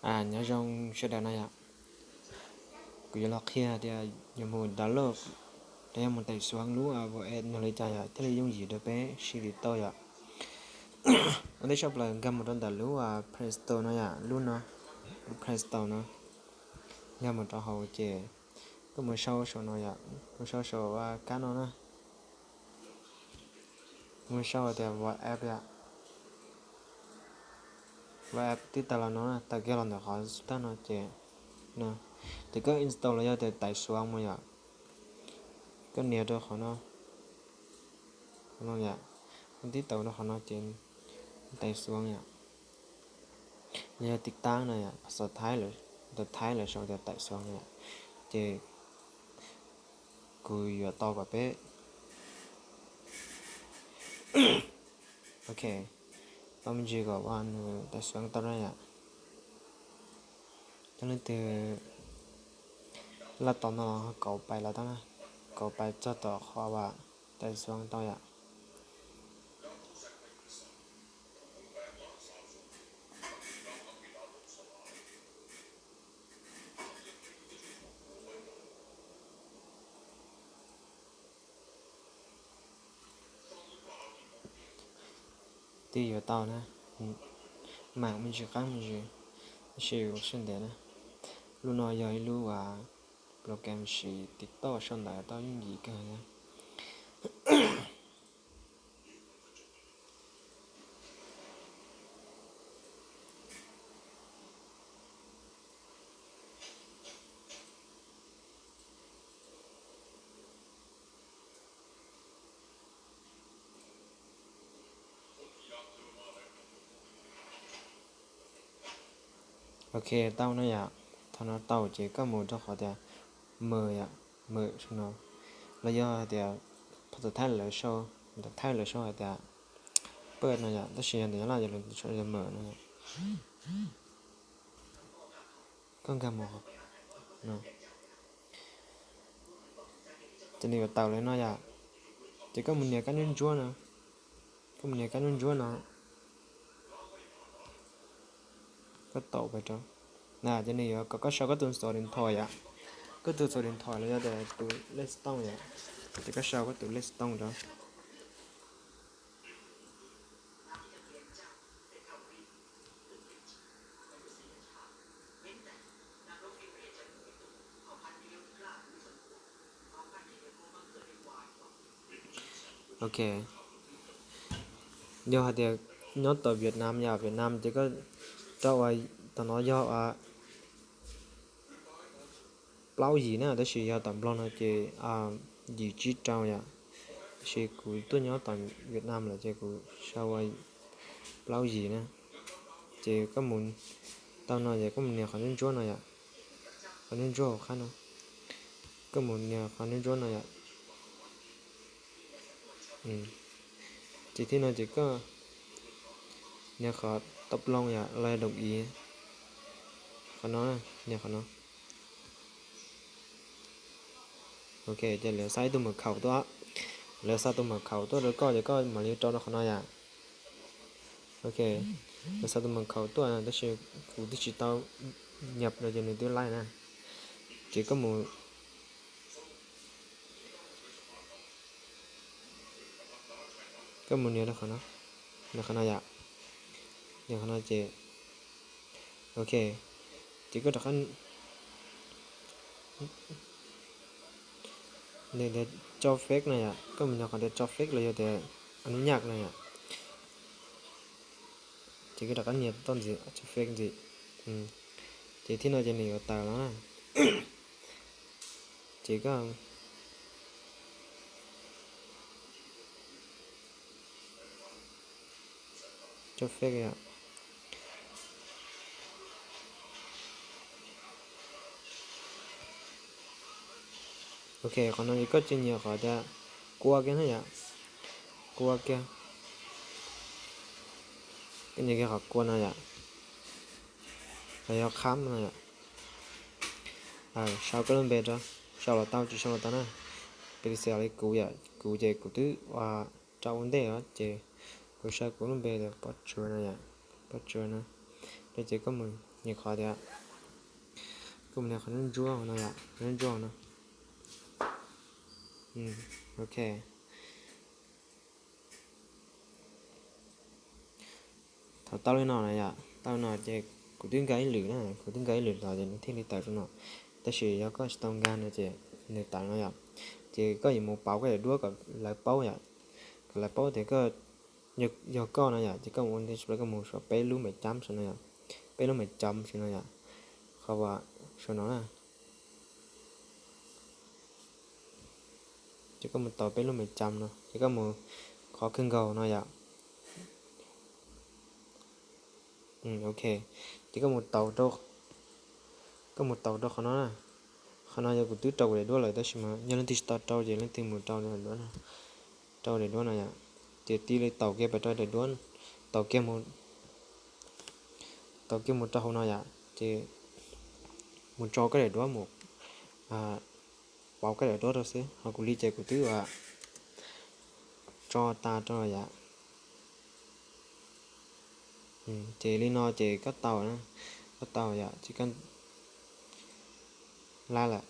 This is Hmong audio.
Nyob zoo sawv daws no yom. Kuv yuav los qhia tias yuav mus download los yog mus tải xuống lub WhatsApp no li cas yom thiaj li yooj yim rau peb siv li tau yom. Ua ntej tshaj plaws nkag mus rau ntawm lub Play Store no yom, lub no, lub Play Store no. Nkag mus rau hauv ces koj mus sau saum no yom, mus sau saum kab no na. Mus sau tias WhatsApp yom. WhatsApp twb tawm los no, tawm kiag los ntawm qhov xub thawj no ces, no, ces koj install los yog tias tải xuống mus yom. Koj nias rau qhov no, qhov no yom, koj tib taus rau qhov no ces tải xuống yom. Los yog tiv tab no yom, phas xas Thaib lawv, tus Thaib lawv sau tias tải xuống no yom. Ces kuv yuav tau kom peb, ok, tau me ntsis kom nws tải xuống tau na yom. Cov leej twg laj tom no los kauv pais los tau na, kauv pais txog tom qhov uas tải xuống tau yom. Twb yuav tau na, mam me ntsis qab me ntsis, tab sis ua siab ntev na. Lub no yog ib lub program siv TikTok sau ntawv tau yooj yim kawg na. Ok, tau no yom. Thaum no tau ces koj mus rau qhov tias mở yom, mở no, los yog hais tias phas xas Thaib lawv sau, phas xas Thaib lawv sau hais tias ปิด no yom, tab sis yog ntawm Nyab Laj lawv sau mở no. Koj nkag mus no, ces nws yuav tawm li no yom. Ces koj mus nias kab ntsuab ntsuab no, koj mus nias kab ntsuab ntsuab no, koj tau pais rau na, ces nws yuav kom koj sau koj tus số điện thoại yom, koj tus số điện thoại los yog tias tus lej xov tooj yom, ces koj sau koj tus lej xov tooj rau. Ok, yog hais tias nyob tom Việt Nam yom, Việt Nam ces koj rau uas, thaum no yog plaub yim na, tab sis yog tom Nplog no ces yim tsib rau yom. Tab sis kuv tuaj nyob tom Việt Nam lawm ces kuv sau ua plaub yim na. Ces koj mus tau no ces koj mus nias qhov ntsuab ntsuab no yom, qhov ntsuab ntsuab hauv qab no, koj mus nias qhov ntsuab ntsuab no yom. Ces thib no ces koj nias qhov tau plooj yom, los yog đồng ý, qhov no, nias qhov no. Ok, ces lawv xa ib tug mật khẩu tuaj, lawv xa tus mật khẩu tuaj rau koj ces koj mam li rau rau qhov no yom. Ok, lawv xa tus mật khẩu tuaj tab sis kuv twb tsis tau nhập no ces nws twb laij na. Ces koj mus, koj mus nias rau qhov no, nias qhov no yom, nias qhov no ces, ok, ces koj rov qab nias tias cho phép no yom, koj mus nias qhov tias cho phép los yog tias anu nyaj no yom. Ces koj rov qab nias toj ntxiv cho phép ntxiv. Ces thib no ces nws yuav tawm los na. Ces koj cho phép yom. Ok, qhov no ces koj cia nyiam qhov tias qua kiag na yom, qua kiag, koj nias kiag qhov qua no yom, los yog khab no yom. Sau koj lub npe rau, sau los tau tsis sau los tau na. Piv txwv li kuv yom, kuv ces kuv twb ua rau ua ntej os ces kuv sau kuv lub npe tias Pob Tsuas no yom, Pob Tsuas no. Ces koj mus nias qhov tias, koj mus nias qhov ntsuab ntsuab no yom, ntsuab ntsuab no. Ok. Thaum tau li no na yom, tau li no ces kuv twb nkag ib lwm na, kuv twb nkag ib lwm los ces nws thiaj li tawm rau no. Tab sis yog koj tsis tau nkag no ces nws tawm no yom. Ces koj yuav mus pauv koj daim duab kom lawv paub yom, kom lawv paub tias koj, yog koj no yom, ces koj mus ua ntej, koj mus saum peb lub mej cam saum no yom, peb lub mej cam saum no yom, qhov uas saum no na. Ces koj mus tau peb lub mej cam no, ces koj mus qhov kawg nkaus no yom. Ok, ces koj mus tau, koj mus tau rau qhov no na. Qhov no yog kuv twb rau kuv daim duab lawm tab sis mas yog leej twg tsis tau rau ces leej twg mus rau daim duab, rau daim duab no yom. Ces cia li tau kiag pem rau daim duab, tau kiag, tau kiag mus rau hauv no yom. Ces mus tso koj daim duab mus, pauv koj daim duab rau xwb, ho kuv li ces kuv twb tso tas rau yom. Ces li no ces koj tau, koj tau yom, ces koj lab lawm.